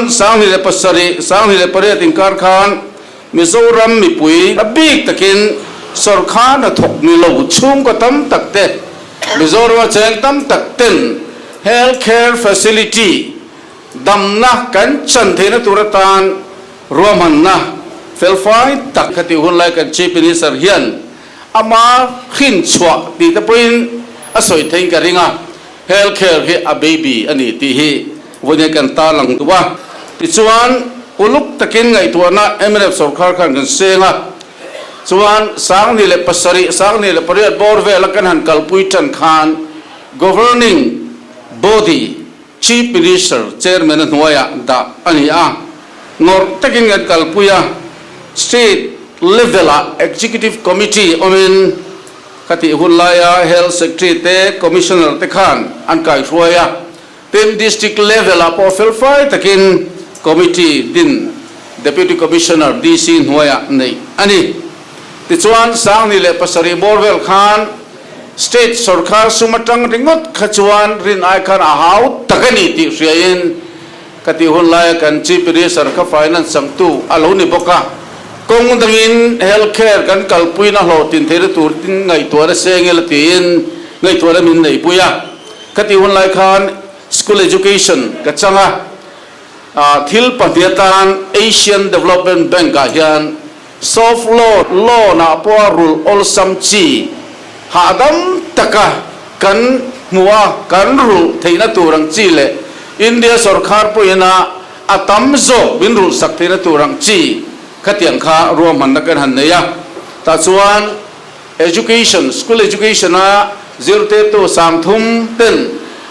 7, 18 inkar khan Mizoram mipui a bik takin sawrkar hnathawk ni lo chhungkaw tam tak te, Mizorama cheng tam tak ten health care facility damna kan chan theihna tur atan ruahmanna felfai tak khatih hunlai kan Chief Minister hian ama hrinchhuah tih te pawhin a sawi theiin ka ring a. Health care hi a baby a ni tih hi vawiin kan tarlang duh a. Tichuan, uluk takin ngaihtuahna mnf sorkar khan kan seng a, chuan 2007, 2008 bawr vela kan han kalpui tan khan Governing Body Chief Minister Chairman a hnuaiah dah a ni a, ngawrh takin kan kalpui a, State level-ah Executive Committee awmin, Khatih hun laia Health Secretary te, Commissioner te khan an kaihruai a, tin District level ah pawh felfai takin Committee din Deputy Commissioner, DC, hnuaiah neih a ni. Tichuan, 2007 bawr vel khan State sorkar sum atang ringawt kha chuan rin ai khan a hau tak a ni tih hriain, Khatih hun laia kan Chief Minister kha Finance changtu a lo ni bawk a, kawng dangin Health Care kan kalpuina hlawhtlin theihna tur tin ngaihtuahna seng ila tiin ngaihtuahna min neihpui a. Khatih hun lai khan School Education ka chang a, thil pahnih atan Asian Development Bank ah hian Soft Loan, loan ah pawh a rulh awlsam chi hahdam taka kan hmuh a, kan rulh theihna tur ang chi leh India sawrkhar pawhin a a tam zawk min rulh sak theihna tur ang chi khatiang kha ruahmanna kan han nei a. Tah chuan Education, School Education a zirtirtu 3000 ten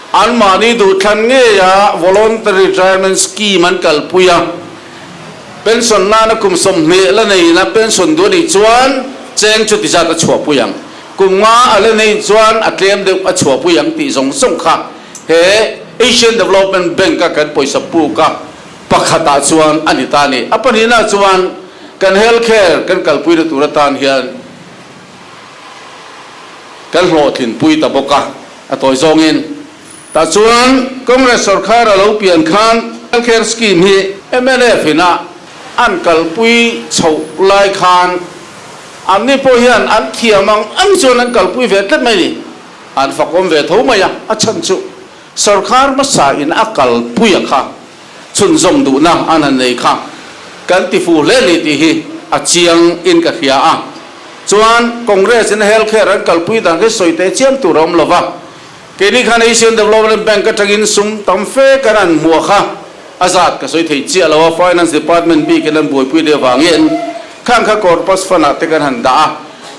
anmahni duhthlan ngeia Voluntary Retirement Scheme an kalpui a, pension nana kum 20 la neina pension duh a nih chuan cheng chuti zat a chhuahpui ang, kum nga a la neih chuan a tlem deuh a chhuahpui ang tih zawng zawng kha he Asian Development Bank a kan pawisa puk a pakhatah chuan a ni ta a ni. A pahnihna chuan kan health care kan kalpuina tur atan hian kan hlawhtlinpui ta bawk a, a tawi zawngin. Tah chuan Congress sorkar a lo pian khan Health Care Scheme hi mnf in a an kalpui chhoh lai khan anni pawh hian an thiam ang ang chuan an kalpui ve tlat mai a ni. An fakawm ve tho mai a, a chhan chu sorkar hmasa in a kalpui a kha chhunzawm duhna an han nei kha kan ti fuh hle a ni tih hi a chiang in ka hria a. Chuan Congress in Health Care an kalpui dan hi sawi teh chiam tur a awm lo va. Keini khan Asian Development Bank atangin sum tam fe kan han hmuh kha a zat ka sawi thei chiah lo a, Finance Department bikin an buaipui leh avangin khang kha Corpus Fund ah te kan han dah a,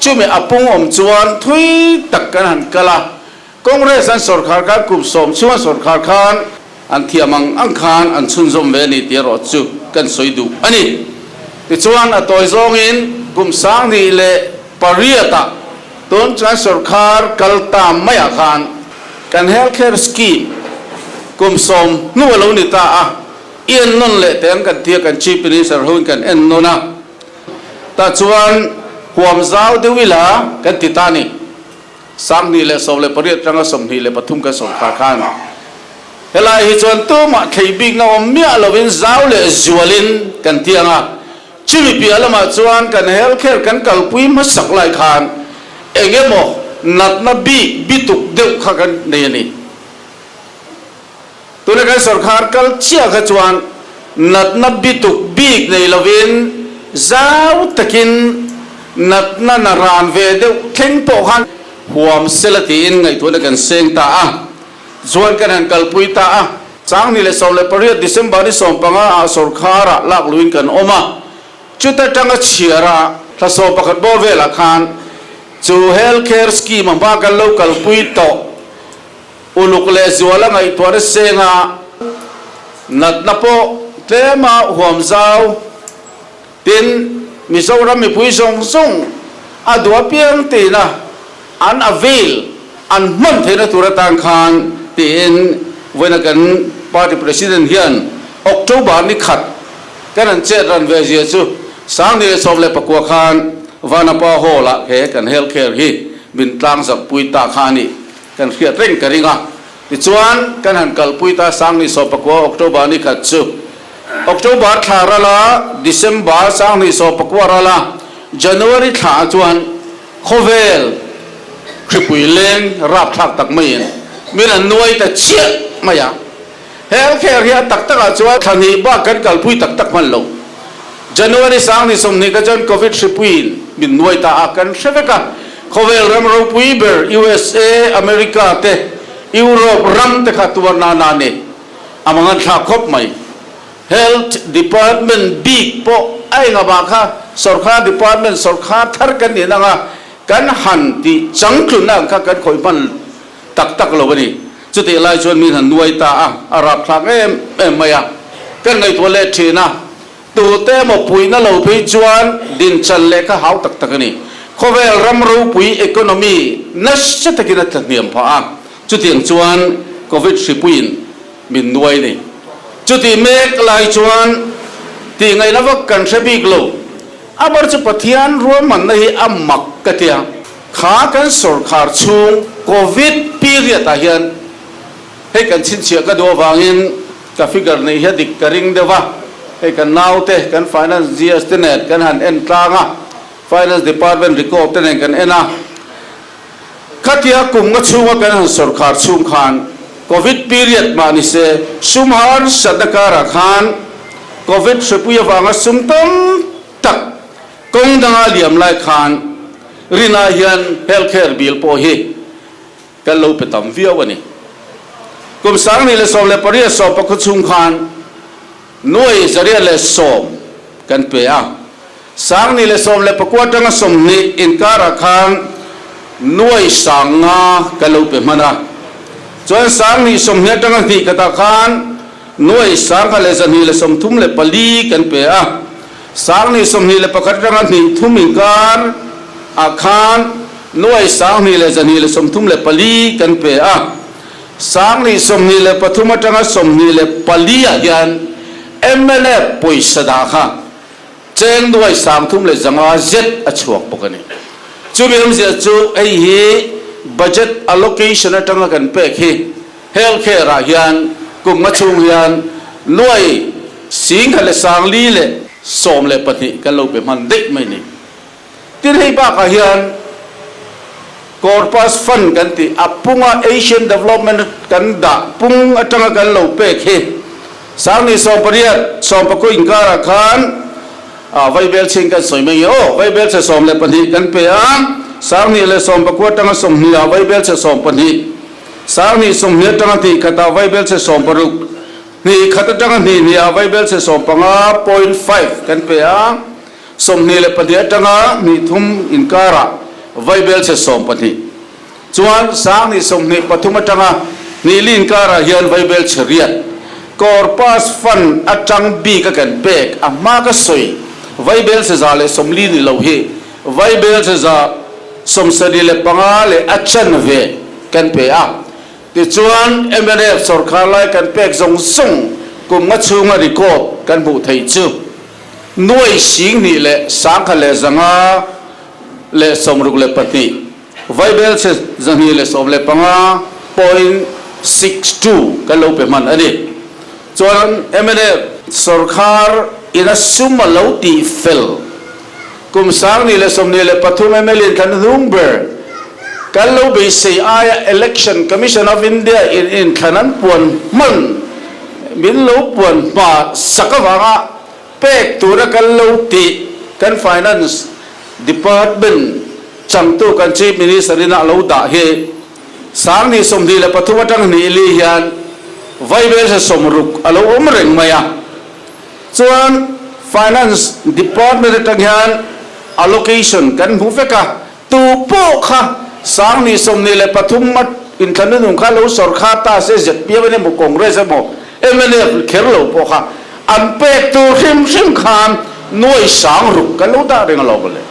chumi a pung awm chuan thui tak kan han kal a, Congress an sawrkhar khan kum sawm chhunga sawrkhar khan an thiam ang ang khan an chhunzawm ve a ni tih erawh chu kan sawi duh a ni. Tichuan a tawi zawngin kum 2008 ah tun chuan sawrkhar kal ta maiah khan kan Health Care Scheme kum sawm hnu a lo ni ta a, i en nawn leh teh ang kan ti a, kan Chief Minister hoin kan en nawn a, tah chuan huam zau deuh ila kan ti ta a ni. 2018 atanga 23 kan sawrkhar khan helai hi chuan tumah thlei bikna awm miah lovin zau leh zualin kan tiang a, chumi piah lamah chuan kan health care kan kalpui hmasak lai khan eng emaw natna bik bituk deuh kha kan nei a ni. Tuna kan sawrkhar kal chiah kha chuan natna bituk bik nei lovin zau takin natna na ran ve deuh thleng pawh khan huam sela tiin ngaihtuahna kan seng ta a, chuan kan han kalpui ta a. 2018 December ni 15 ah sawrkharah lak luin kan awm a, chuta tanga chhiara thla 11 bawr velah khan chu Health Care Scheme a hma kan lo kalpui tawh. Uluk leh zuala ngaihtuahna senga natna pawh tlema huam zau. Tin, Mizoram mipui zawng zawng a duh apiang tina an avail, an hman theihna tur atan khan tiin vawiina kan party president hian October ni khat kan han chet ran ve zia chu 2019 khan Vanapa Hall-ah he kan health care hi min tlangzarhpui ta kha a ni. Kan hriat reng ka ring a, tichuan kan han kalpui ta 2019 October ni khat chu October thla ral a, December 2019 ral a, January thla ah chuan khawvel hripui leng rapthlak tak maiin min an nuai ta chiah mai a. Healthcare hi a tak takah chuan thla hnih bak kan kalpui tak tak hman lo. January 2020 kha chuan Covid hripuiin min nuai ta a, kan hre vek a. Khawvel ram ropui ber USA, America te, Europe ram te kha tuar nana a ni. A mangan thlak khawp mai. Health Department bik pawh a engah kha sawrkar department sawrkar thar kan nih nanga kan han tih changtlunna ang kha kan khawih hman tak tak lo a ni. Chutih lai chuan min han nuai ta a, a rapthlak em em mai a. Kan ngaihtuah let thin a, tute emaw puihna lo phei chuan dinchan leh kha hau tak tak a ni. Khawvel ram ropui economy nasa takin a tlahniam phah a, chutiang chuan Covid hripuiin min nuai ni. Chutih mek lai chuan tih ngaihna vak kan hre bik lo. A bar chu Pathian ruahmanna hi a mak ka tia. Kha kan sawrkhar chhung Covid period ah hian hei kan chhinchhiah ka duh avangin ka figure neih hi a dik ka ring deuh a, hei kan naute kan finance GS te nen kan han en tlang a, finance department record te nen kan en a, khatia kum nga chhunga kan han sawrkhar chhung khan Covid period mah ni se sum harsatna karah khan Covid hripui avanga sum tam tak Kawng danga liam lai khan Rina hian health care bill pawh hi kan lo pe tam viau a ni. Kum 2018 sawmpakhaw chhung khan nuai 110 kan pe a, 2019 atanga 20 inkarah khan nuai 5,000 kan lo pe hman a. Chuan 2020 atanga hnih khatah khan nuai 1,234 kan pe a. 2021 atanga hnih thum inkar ah khan nuai 2,234 kan pe a. 2023 atanga 24 ah hian mnf pawisa dah kha cheng nuai 3,500 zet a chhuak bawk a ni. Chumi awmzia chu hei hi budget allocation atanga kan pek hi Healthcare ah hian kum nga chhung hian nuai 1,412 kan lo pe hman daih mai ni. Tin hei bakah hian Corpus Fund kan tih a punga Asian Development kan dah pung atanga kan lo pek hi 2018 19 inkarah khan Vaibel chhing kan sawi mai nge aw, Vaibel chhe 12 kan pe a, 2019 atanga 20 ah Vaibel chhe 12. 2020 atanga hnih khatah vaibelchhe 60, hnih khat atanga hnih hniah vaibelchhe 15.5 kan pe a, 22 atanga hnih thum inkarah vaibelchhe 12. Chuan 2023 atanga hnih li inkarah hian vaibelchhe riat. Corpus Fund atang bik a kan pek a hma ka sawi vaibelchhe 140 ni lo hi vaibelchhe 75 leh a chanve kan pe a. Tichuan, mnf sawrkar lai kan pek zawng zawng kum nga chhunga record kan hmuh theih chu nuai 2,562 vaibel chhe 215.62 kan lo pe hman a ni. Chuan mnf sawrkar ina sum a lo tih fel Kum 2023 mla in thlan hnung ber kan lo beisei aia Election Commission of India in inthlan an puan hman min lo puan hma sak avanga pek tura kan lo tih kan Finance Department changtu kan Chief Minister in a lo dah hi 2023 atang hnih li hian vaibelsa 60 a lo awm reng mai a. Chuan Finance Department atang hian allocation kan hmu vek a, tu pawh kha 2023 a inthlan nunung kha lo sawrkha ta se zpm emaw Congress emaw mnf kher lo pawh kha an pek tur hrim hrim khan nuai 60 kan lo dah reng alawm le.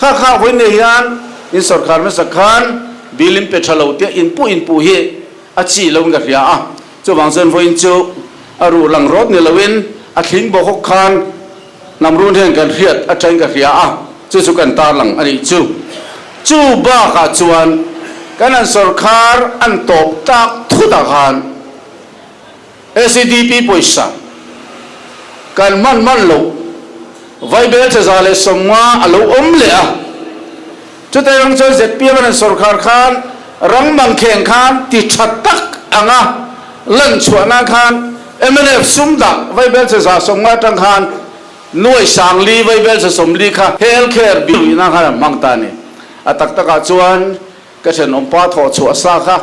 Kha kha vawiin nei hian in sawrkhar hmasa khan bill in pe tha lo tia inpuh inpuh hi a chi lo in ka hria a, chuvang chuan vawiin chu A ruh lang rawt ni loin a thling bawk hawk khan hnam run hian kan hriat atangin ka hria a, chu chu kan tarlang a nih chu. Chu bakah chuan kan an sawrkhar an tawp tak thutah khan SEDP pawisa Kan hman hman loh Vaibel 150 a lo awm leh a. Chutah rang chuan zpm an sawrkhar khan rang mangkheng khan ti tha tak anga lan chhuah nan khan mnf sum dah Vaibel 150 atang khan nuai 4000 Vaibel 40 kha health care bill nan khan an hmang ta a ni. A tak takah chuan ka thenawmpa thawh chhuah sa kha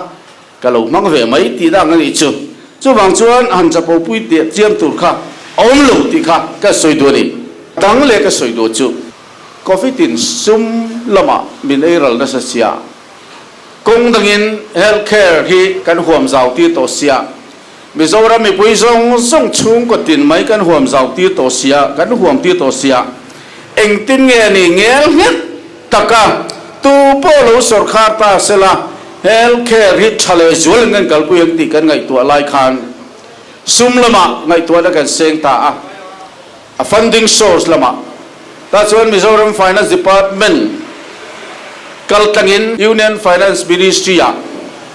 Ka lo hmang ve mai tih dang a nih chu. Chuvang chuan han chapo pui teh chiam tur kha a awm lo tih kha ka sawi duh a ni. Dang leh ka sawi duh chu Covid in sum lamah min ei ral nasa sia, kawng dangin health care hi kan huam zau tir tawh sia, Mizoram mipui zawng zawng chhungkaw tin mai kan huam zau tir tawh sia, kan huam tir tawh sia, engtin nge ni ngel nghet taka tu pawh lo sawrkhar ta sela health care hi tha leh zual in kan kalpui ang tih kan ngaihtuah lai khan sum lamah ngaihtuahna kan seng ta a, a funding source lamah tah chuan Mizoram Finance Department kaltlangin Union Finance Ministry ah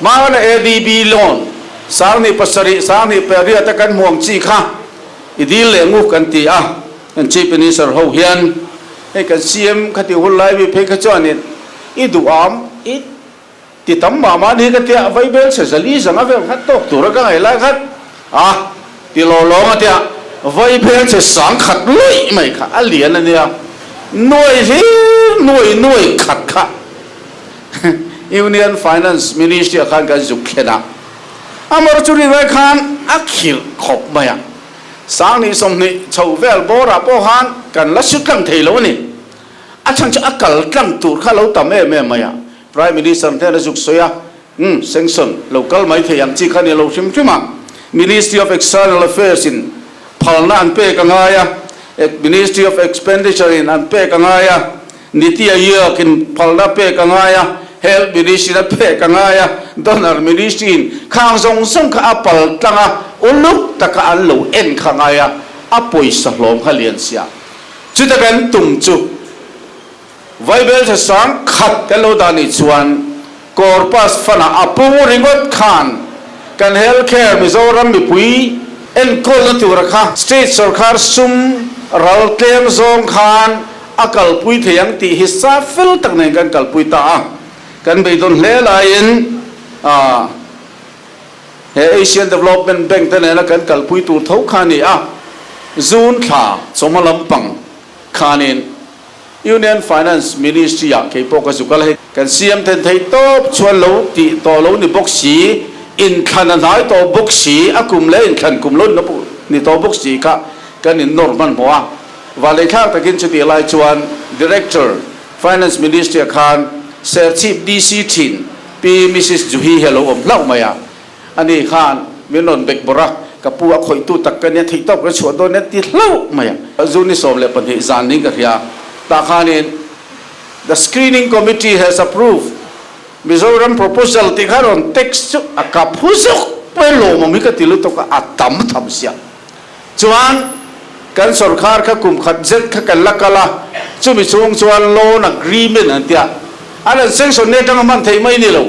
hmana ADB loan 7007 28 a kan hmu ang chi kha i dil leh ngu kan ti a. Kan Chief Minister ho hian hei kan CM kha tih hun lai mi phei kha chuanin i duham i ti tam mah mah ni ka tia vaibel chhe zali zanga vel khat tawk tura ka ngaih lai khat a ti law lawng a tia vaibel chhe sang khat luih mai kha a lian a nia nuai hlir nuai nuai khat kha Union Finance Ministry ah khan kan zuk thlen a amar chu ri lai khan a khirh khawp mai a. 2020 chho vel bawrah pawh khan kan la su tlang thei lo a ni. A chhan chu a kal tlang tur kha lo tam em em mai a. Prime Minister hnena zuk sawi a, Umm, sanction lo kal mai thei ang chi kha ni lo hrim hrim a. Ministry of External Affairs in phalna an pek a ngai a, Ministry of Expenditure in an pek a ngai a, Niti Aayog in phalna pek a ngai a, Health Ministry in a pek a ngai a, Donor Ministry in khang zawng zawng kha a pal tlang a, uluk taka an lo en kha ngai a, a pawisa hlawm kha lian sia. Chuta kan tum chu Vaibel tha sang khat kan lo dah nih chuan Corpus Fund ah a pung ringawt khan kan Health Care Mizoram mipui enkawlna tura kha State sawrkar sum ral tlem zawng khan a kalpui thei ang tih hi sa fel tak nen kan kalpui ta a, kan beidawn hle laiin he Asian Development Bank te nena kan kalpui tur tho kha a ni a, June thla chawhma lampang khanin Union Finance Ministry ah kei pawh ka zuk a la hei. Kan CM then thei tawp chuan lo tih tawh lo ni bawk si, inthlan a hnai tawh bawk si, a kum leh inthlan kum lo ni tawh bawk si kha kan innawr hmanhmawh a. Valeithlak takin chutih lai chuan Director, Finance Ministry-ah khan Serchhip DC thin Pi Mrs Juhi hi a lo awm hlauh mai a. Ani khan min rawn bek bawrh a, ka pu a khawihtu tak ka nia, theihtawp ka chhuah dawn nia ti hlauh mai a. June ni 12 zan ning ka hria, tah khanin The Screening Committee has approved Mizoram proposal tih kha rawn text chu a ka phu zuk mai lawmawm hi ka ti lutuk a, a tam tham sia. Chuan kan sawrkhar kha kum khat zet kha kan la kal a, chumi chhung chuan loan agreement an ti a, an han sanction nek atanga hman theih mai ni lo,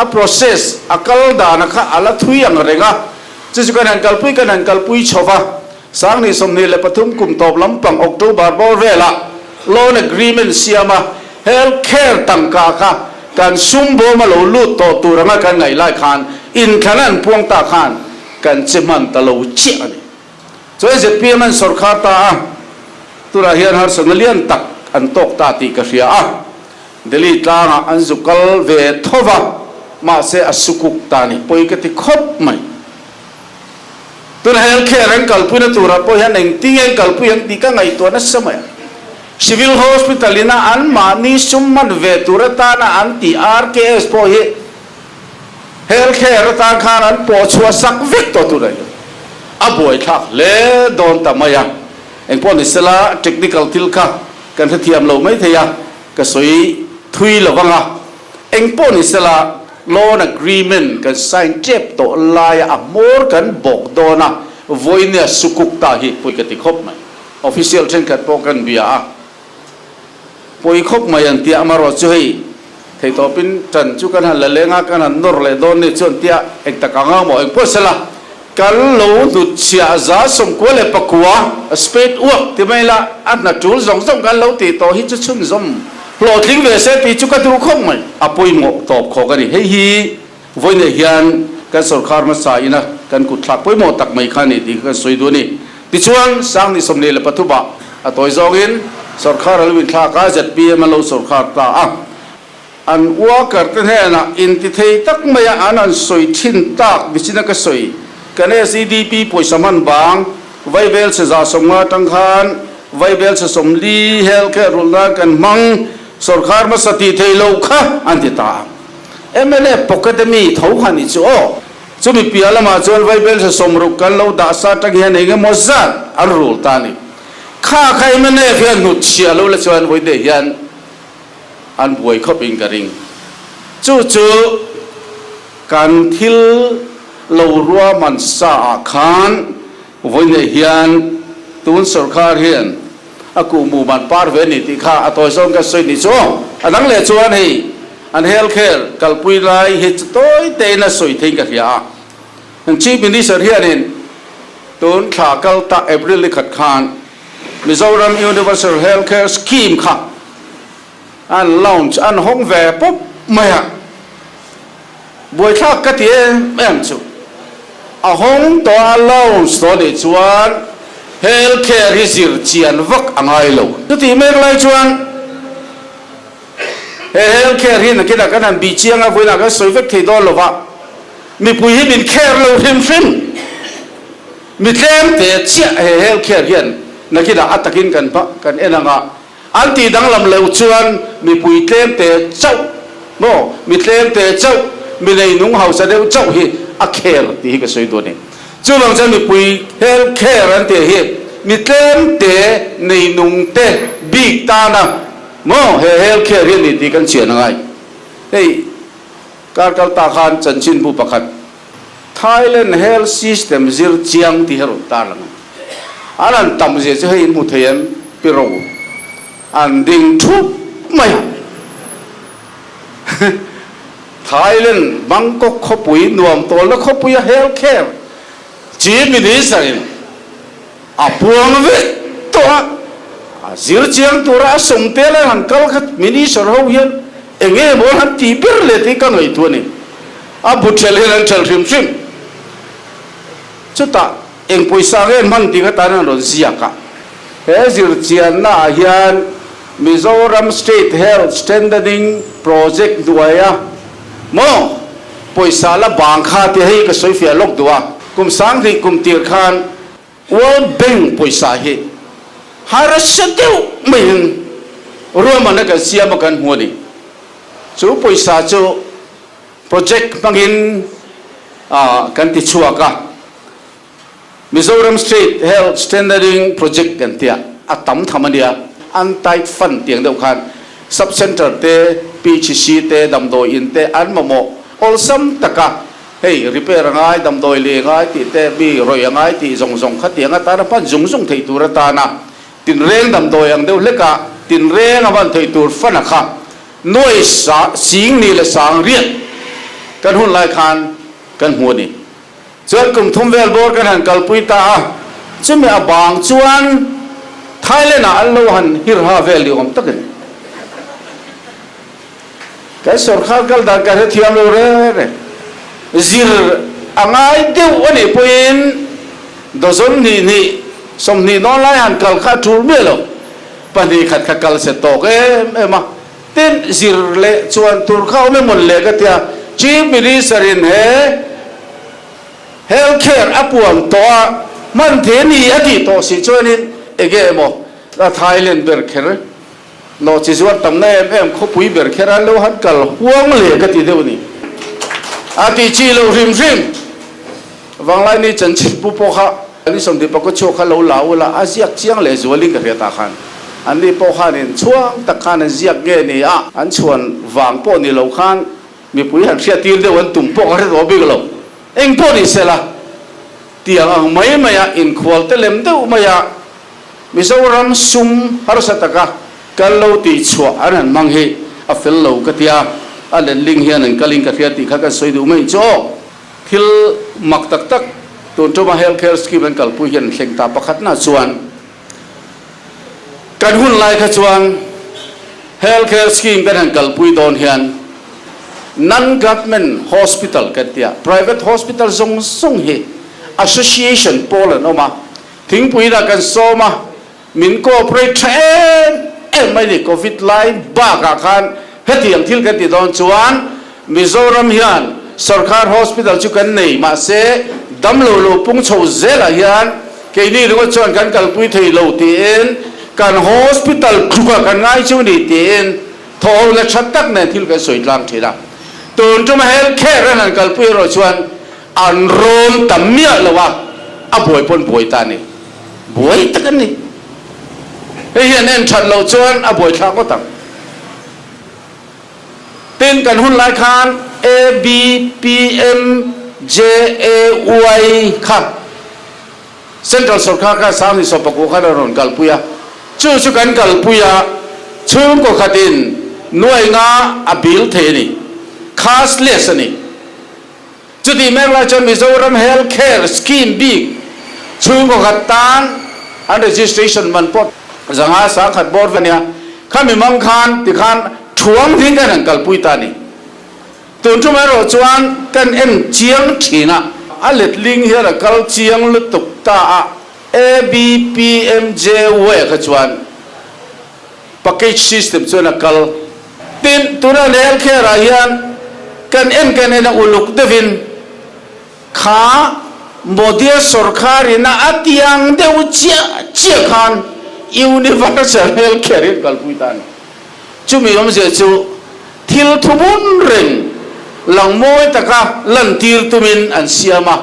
a process a kal dana kha a la thui ang reng a, chu chu kan han kalpui kan han kalpui chho va, 2023 kum tawp lampang October bawr velah loan agreement siam a, health care tangka kha kan sum bawm a lo lut tawh tur anga kan ngaih lai khan inthlan an puang ta khan Kan che hman ta lo chiah a ni. Chuan zpm an sawrkhar ta a, tunah hian harsatna lian tak an tawk ta tih ka hria a. Delhi tlangah an zu kal ve tho va, mahse a sukuk ta ni pawi ka ti khawp mai. Tuna health care an kalpuina turah pawh hian engtin nge an kalpui ang tih ka ngaihtuah nasa mai a. Civil Hospital ina anmahni sum hman ve tur atana an tih RKS pawh hi Health care atan khan an pawh chhuah sak vek tawh tur a ni. A buaithlak hle dawn ta mai a. Engpawh ni sela technical thil kha kan hrethiam lo mai thei a, ka sawi thui lo vang a. Engpawh ni sela loan agreement kan sign tep tawh laia a hmawr kan bawk dawn a, vawinia sukuk ta hi pawi ka ti khawp mai. Official thenkhat pawh kan bia a. Pawi khawp mai an tia, amarawh chu hei theitawpin tan chu kan han la leng a, kan han nawr leh dawn ni chu an tia, eng tak ang ang maw eng pawh sela. Kan lo hnutchhiah 99 spade work ti mai la, a hna tul zawng zawng kan lo tih tawh hi chu chhunzawm hlawhtling ve se tih chu ka duh khawp mai. A pawimawh tawp khawk a ni. Hei hi vawiinah hian kan sorkar hmasa ina kan kutthlak pawimawh tak mai kha a ni tih kha kan sawi duh a ni. Tichuan, 2023 ah a tawi zawngin sorkar a lo inthlak a, zpm a lo sorkar ta a. An worker te hnenah intithei tak maia an han sawi thin tak nichin a ka sawi. Kan SEDP pawisa hman vang Vaibel chhe 150 atang khan Vaibel chhe 40 health care rulh nan kan hmang sorkar hmasa tih thei lo kha an ti ta a. Mla pocket ami tho kha ni chu aw. Chumi piah lamah chuan Vaibel chhe 60 kan lo dah sa atang hian eng emaw zat an rul ta a ni. Kha kha mnf hian hnutchhiah lo la chuan vawi hian an buai khawp in ka ring. Chu chu kan thil lo ruahman sa ah khan vawiinah hian tun sorkar hian a kuhmuh man par ve a ni tih kha a tawi zawng ka sawi ni chu aw. A dang leh chuan hei an health care kalpui lai hi chu tawi tein a sawi theiin ka hria a. Chief Minister hianin tun thla kal ta April ni khat khan Mizoram Universal Health Care Scheme kha an launch, an hawng ve pawp mai a, buaithlak ka ti em em chu. A hawng tawh a launch tawh nih chuan health care hi zir chian vak a ngai lo. Chutih mek lai chuan he health care hi nakinah kan han bih chiang a, vawiinah kan sawi vek thei dawn lo va, mipui hi min care lo hrim hrim. Mi tlem te chiah he health care hian nakinah a takin kan hma kan en anga an tih danglam loh chuan mipui tlem te chauh maw mi tlem te chauh mi neinung hausa deuh chauh hi a care tih hi ka sawi duh a ni. Chuvang chuan mipui health care an tih hi mi tlem te neinung te bik tana maw he health care hi a ni tih kan chian angai. Hei kar kal ta khan chanchinbu pakhat Thailand health system zir chiang tih hi a rawn tar lang a. An han tam zia chu hei in hmu thei em? Pi Ro an ding thup mai a. Thailand Bangkok khawpui nuam tawlna khawpuia health care Chief Minister in a puang vek tawh a. A zir chiang tura a sawm tel an han kal kha Minister ho hian eng nge maw an han tih ber leh tih ka ngaihtuah a ni. A bu ṭhelh hian an ṭhelh hrim hrim. Chutah eng pawisa nge an hman tih kha tan an rawn ziak a. He zirchianna ah hian Mizoram State Health Strengthening Project hnuaia maw pawisa la bang kha tih hei ka sawi fiah lawk duh a. Kum 2000 kum tir khan World Bank pawisa hi harsa deuh maiin ruahmanna kan siam a kan hmu a ni. Chu pawisa chu Project hmangin kan ti chhuak a, Mizoram State Health Strengthening Project kan tia, a tam tham a nia. Untied Fund tiang deuh khan Sub Centre te, PHC te, damdawi in te an mamawh awlsam taka hei repair a ngai, damdawi lei a ngai tih te, mi rawih a ngai tih zawng zawng kha tiang atana hman zung zung theih tur atana tinreng damdawi ang deuh hleka tinreng a hman theih tur fund a kha Nuai sa sing ni leh sang riat kan hun lai khan kan hmu a ni. Chuan kum thum vel bawr kan han kalpui ta a, chumi a bang chuan Thailand ah an lo han hirha vel ni awm tak a ni. Kan sorkar kal dan kan hrethiam lo reng reng. Zir a ngai deuh a nih pawhin dozen hnih hnih 20 nawn lai han kal kha a tul miah lo. Pahnih khat kha kal se tawk em em a, tin zir leh chuan tur kha awm emawn le ka tia, Chief Minister in he Health Care a puan tawh a, hman the ni a tih tawh si chuanin enge emaw a Thailand ber kher nawh chi zuar tamna em em khawpui ber kher a lo han kal huang le ka ti deuh ni. A tih chi loh hrim hrim. Vanglaini chanchin pu pawh kha ni 20 pakua chhuak kha lo la ula a ziak chiang leh zualin ka hria ta khan an ni pawh khanin chhuang tak khan an ziak nge ni a, an chhuan vang pawh ni lo khan mipui han hriat tir deuh an tum pawh ka hre tawh bik lo. Eng pawh ni sela tiang ang mai maia inkhual te lem deuh maia Mizoram sum harsa taka kal lo tih chhuah an han hmang hi a fel lo ka tia, a letling hian an kalin ka hria tih kha kan sawi duh mai chu aw. Thil mak tak tak Tun tuma health care scheme an kalpui hian an thleng ta. Pakhatna chuan kan hun lai kha chuan health care scheme kan han kalpui dawn hian non-government hospital kan tia, private hospital zawng zawng hi association pawl an awm a, thingpui lah kan sawm a, Min cooperate tha em em mai ni, Covid lai bakah khan hetiang thil kan ti dawn chuan Mizoram hian sorkar hospital chu kan nei mahse damlo lo pung chho zelah hian keini ringawt chuan kan kalpui thei lo tiin kan hospital tlukah kan ngai chu ni tiin thawhhona tha tak nen thil kan sawi tlang thin a. Tun tuma health care an han kalpui erawh chuan an rawn tam miah lo a, a buai pawn buai ta a ni. Buai tak an ni. Hei hian en that loh chuan a buai thlak ngawt ang. Tin, kan hun lai khan A, B, P, M, J, A, Y kha Central Sorkar khan Sanghni Sawpaku khan a rawn kalpui a. Chu chu kan kalpui a, chhungkaw khatin nuai nga a bil thei a ni. Cashless a ni. Chutih mek lai chuan Mizoram Health Care Scheme bik chhungkaw khat tan an registration man pawh 500 10,000 bawr vel a nia. Khami mang khan tikhan thuang ding kan han kalpui ta a ni. Tun tum erawh chuan kan en chiang thin a, a letling hian a kal chiang lutuk ta a, ABPMJY kha chuan Package system chuan a kal. Tin, tuna health care ah hian kan en kan en a uluk deuhin kha Modi sorkar in a a tiang deuh chiah chiah khan universal health care hi an kalpui ta a ni. Chumi awmzia chu thil thubun reng lang mawi taka lantir tumin an siam a.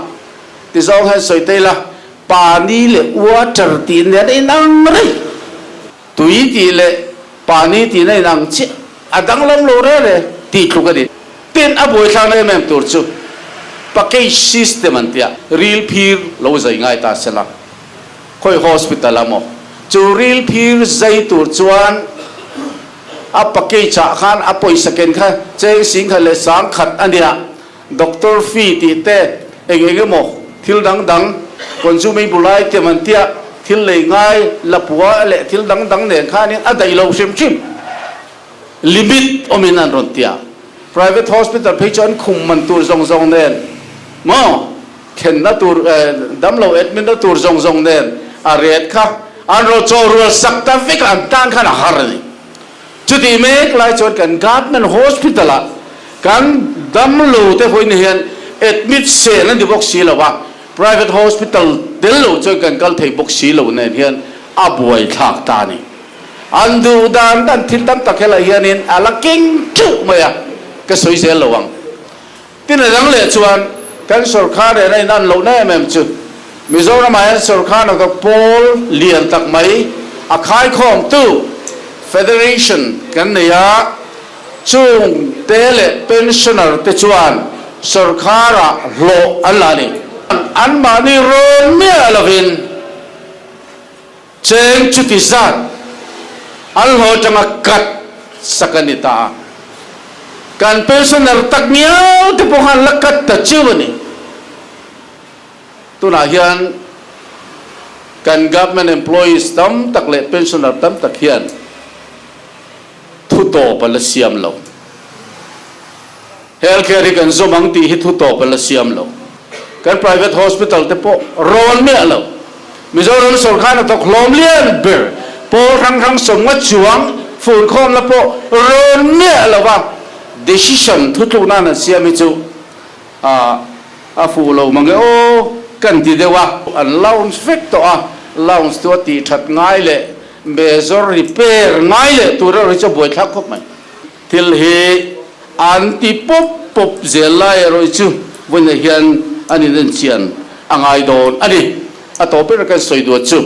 Tizawng hian sawi ta ila, pani leh water tih nen a inang reng. Tui tih leh pani tihna inang chiah a danglam lo rel e tih tluk a ni. Tin, a buaithlakna em em tur chu package system an tia, ril phir lo zai ngai ta se la, khawi hospital a maw chu ril phir zai tur chuan a package ah khan a pawisa ken kha cheng singkhat leh sangkhat a nia, Doctor fee tih te eng eng emaw thil dang dang consumable item an tia thil lei ngai lapua leh thil dang dang nen khanin a daih lo hrim hrim limit awmin an rawn tia. Private hospital phei chu an khum man tur zawng zawng nen maw thlenna tur damlo admit na tur zawng zawng nen a rate kha an rawn chaw rual sak ta vek a an tan khan a har a ni. Chutih mek lai chuan kan Government Hospital ah kan damlo te hawi na hian admit sel a ni bawk si lo a, Private Hospital tel lo chuan kan kal thei bawk si lo nen hian a buai thlak ta a ni. An duh dan dan thil tam tak helai hianin a la keng teuh mai a, ka sawi zel lo ang. Tin a dang leh chuan kan sorkar nen a inan lohna em em chu Mizoramah hian sorkar hnathawk pawl lian tak mai a khaikhawmtu Federation kan nei a, chung te leh pensioner te chuan sorkarah hlawh an la a ni. Anmahni rawn miah lovin Cheng chuti zat an hlawh atanga cut sak a ni ta a, kan pensioner tak ngiau te pawh khan la cut ta chiu a ni. Tunah hian kan government employees tam tak leh pensioner tam tak hian thu tawp a la siam lo. Health care hi kan zawm ang tih hi thu tawp a la siam lo. Kan private hospital te pawh rawn miah lo. Mizoram sorkar hnathawk hlawm lian ber pawl hrang hrang sawmnga chuang furkhawmna pawh rawn miah lo a, decision thutlukna an siam hi chu a fuh lo mange aw kan ti deuh a. An lounge vek tawh a, lounge chu a tih that ngai leh major repair ngai leh tur erawh hi chu a buaithlak khawp mai. Thil hi an ti pawp pawp zel lai erawh chu vawiinah hian an inenchian a ngai dawn a ni. A tawp ber kan sawi duat chu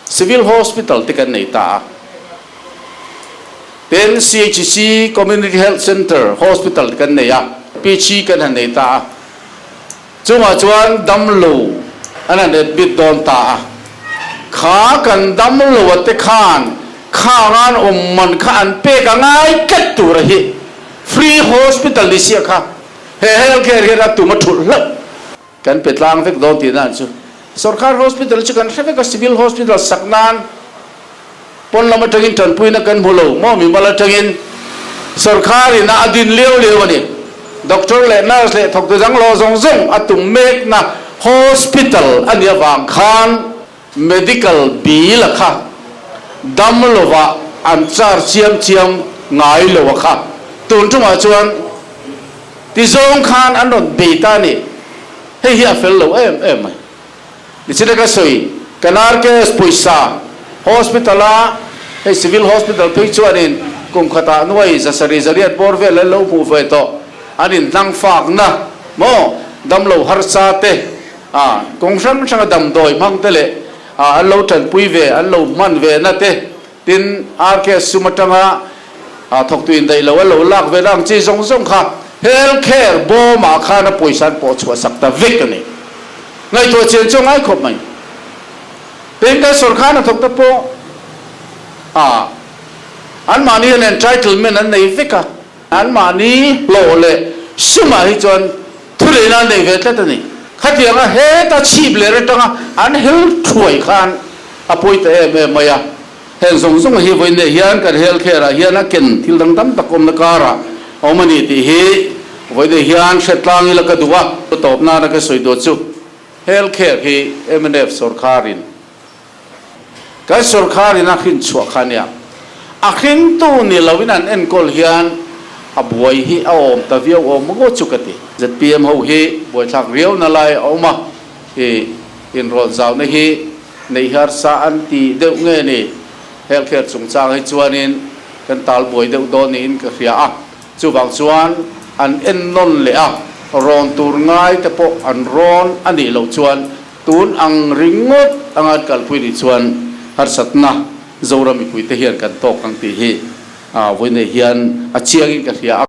Civil Hospital te kan nei ta a, tin CHC Community Health Centre Hospital te kan nei a, PHC kan han nei ta a, chungah chuan damlo an han admit dawn ta a, kha kan damlo a te khan Khang an awm man kha an pek a ngai tlat tur a hi. Free hospital ni sia kha he health care hian a tum a thulh hlauh. Kan pe tlang vek dawn tihna an chu. Sorkar hospital chu kan hre vek a, civil hospital sak nan pawn lam atangin tanpuina kan hmu lo maw mimal atangin sorkar in a a din liau liau a ni. Doctor leh nurse leh thawktu dang lo zawng zawng a tum mekna hospital a nih avang khan medical bill a kha dam lovah an charge chiam chiam ngai lo a kha. Tun tumah chuan Ti zawng khan an rawn bei ta a ni. Hei hi a fel lo em em mai. Nichina ka sawi, kan RKS pawisa hospital a, hei civil hospital phei chuanin kum khatah nuai zasarih zariat bawr vel an lo hmuh ve tawh. An inhnang fakna maw damlo harsa te, a kawng hrang hranga damdawi hmang te leh a an lo tanpui ve, an lo hman ve na te, Tin, RK sum atanga thawktu indaih lo a lo lak ve ang chi zawng zawng kha Health Care bawmah khan a pawisa an pawh chhuah sak ta vek a ni. Ngaihtuah chian chu a ngai khawp mai. Tin, kan sawrkar hnathawk te pawh anmahni hian entitlement an nei vek a, anmahni hlawh leh sumah hi chuan thuneihna an nei ve tlat a ni. Khatianga heta chhip leh atanga an hel thuai khan a pawi ta em em mai a. Heng zawng zawng hi vawiin hian kan health care ah hian a ken thil dang tam tak awmna karah a awm a ni tih hi vawiin hian hre tlang ila ka duh a. Tawp nana ka sawi duh chu health care hi mnf sawrkharin Kan sawrkharin a hrin chhuah kha nia, a hringtu ni loin an enkawl hian a buai hi a awm ta viau awm ngawt chu ka ti. Zpm ho hi buaithlak riau na lai a awm a, i inrawn zauna hi neih harsa an ti deuh nge ni? Health care chungchang hi chuanin kan tal buai deuh dawn niin ka hria a, chuvang chuan an ennawn leh a, rawn tur ngai te pawh an rawn a nih loh chuan Tun ang ringawt anga an kalpui nih chuan harsatna Zoram mipuite hian kan tawk ang tih hi vawiin hian a chiangin ka hria a.